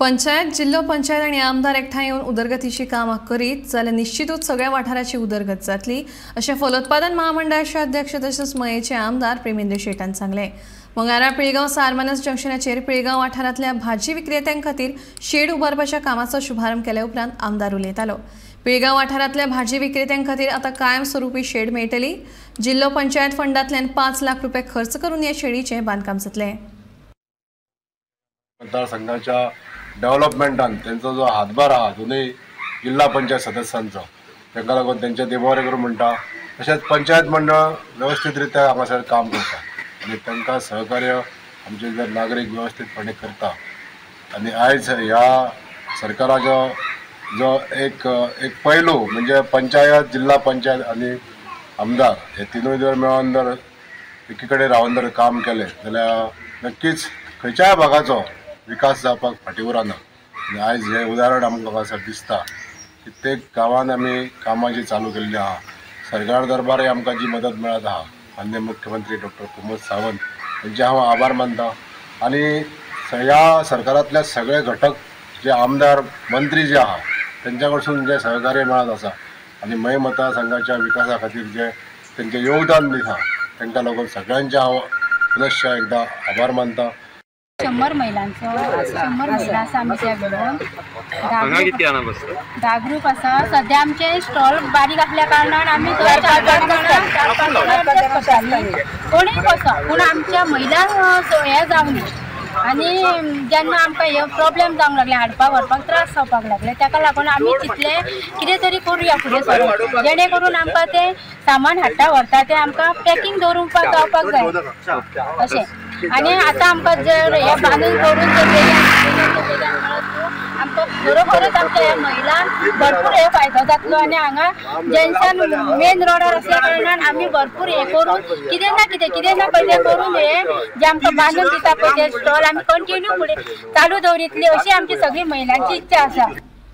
पंचायत, जिल्लो पंचायत आनी आमदार एकठांय येवन उदरगतीची कामां करीत जाल्यार निश्चितूच सगळ्या वाठाराची उदरगत जातली अशें फलोत्पादन महामंडळाचे अध्यक्ष तशेंच मयेचे आमदार प्रेमेंद्र शेटान सांगलें। मंगळारा पिळगांव सारमानस जंक्शनाचेर पिळगांव वाठारांतल्या भाजी विक्रेत्यां खातीर शेड उबारपाच्या कामाचो शुभारंभ केल्या उपरांत आमदार उलयतालो। पिळगांव वाठारांतल्या भाजी विक्रेत्यां खातीर आतां कायमस्वरूपी शेड मेळटली। जिल्लो पंचायत फंडांतल्यान 5 लाख रुपये खर्च करून ह्या शेडीचें बांदकाम जातलें। मतदारसंघाच्या डेव्हलपमेंटान त्यांचो जो हातभार आहा दोनूय जिल्हा पंचायत सदस्यांचो, तांकां लागून तेंचे देव बरें करूं म्हणटा। तशेंच पंचायत मंडळ वेवस्थीत रित्या हांगासर काम करता आनी तांकां सहकार्य आमचे जर नागरीक वेवस्थीतपणे करता। आनी आयज ह्या सरकाराचो जो एक एक पैलू म्हणजे पंचायत, जिल्हा पंचायत आनी आमदार हे तिनूय जर मेळोन जर एकी कडेन रावन जर काम केलें जाल्यार नक्कीच खंयच्याय भागाचो विकास जावपाक फाटीं उरना। आनी आयज हें उदाहरण आमकां हांगासर दिसता। कित्येक गांवांत आमी कामां जी चालू केल्ली आहा, सरकार दरबारय आमकां जी मदत मेळत आहा, माननीय मुख्यमंत्री डॉक्टर प्रमोद सावंत हेंचे हांव आभार मानता। आनी ह्या सरकारांतल्या सगळे घटक जे आमदार, मंत्री जे आहा तेंच्या कडसून जे सहकार्य मेळत आसा आनी मये मतदारसंघाच्या विकासा खातीर जे तेंचें योगदान दिता तांकां लागून सगळ्यांचे हांव पुनश्च एकदां आभार मानता। 100 महिलांचो 100 महिला आसा आमच्या घेवन 10 ग्रुप आसा। सध्या आमचे स्टॉल बारीक आसल्या कारणान आमी 4-5 जाण कोणूय बसो, पूण आमच्या महिलांक हें जावं न्ही। आनी जेन्ना आमकां हे प्रॉब्लेम जावंक लागले, हाडपाक व्हरपाक त्रास जावपाक लागले, ताका लागून आमी चिंतलें कितें तरी करुया फुडें सरून, जेणे करून आमकां तें सामान हाडटा व्हरता तें आमकां पॅकिंग दवरुपाक जावपाक जाय अशें। आनी आतां आमकां जर हें बांदून करून जर बेगीन मेळत आमकां खरोखरच आमच्या ह्या महिलांक भरपूर हे फायदो जातलो। आनी हांगा जंक्शन मेन रोडार आसल्या कारणान आमी भरपूर हें करून कितें ना कितें कितें ना कितें करून हें जें आमकां बांदून दिता पळय तें स्टॉल आमी कंटिन्यू फुडें चालू दवरितली अशी आमची सगळी महिलांची इच्छा आसा।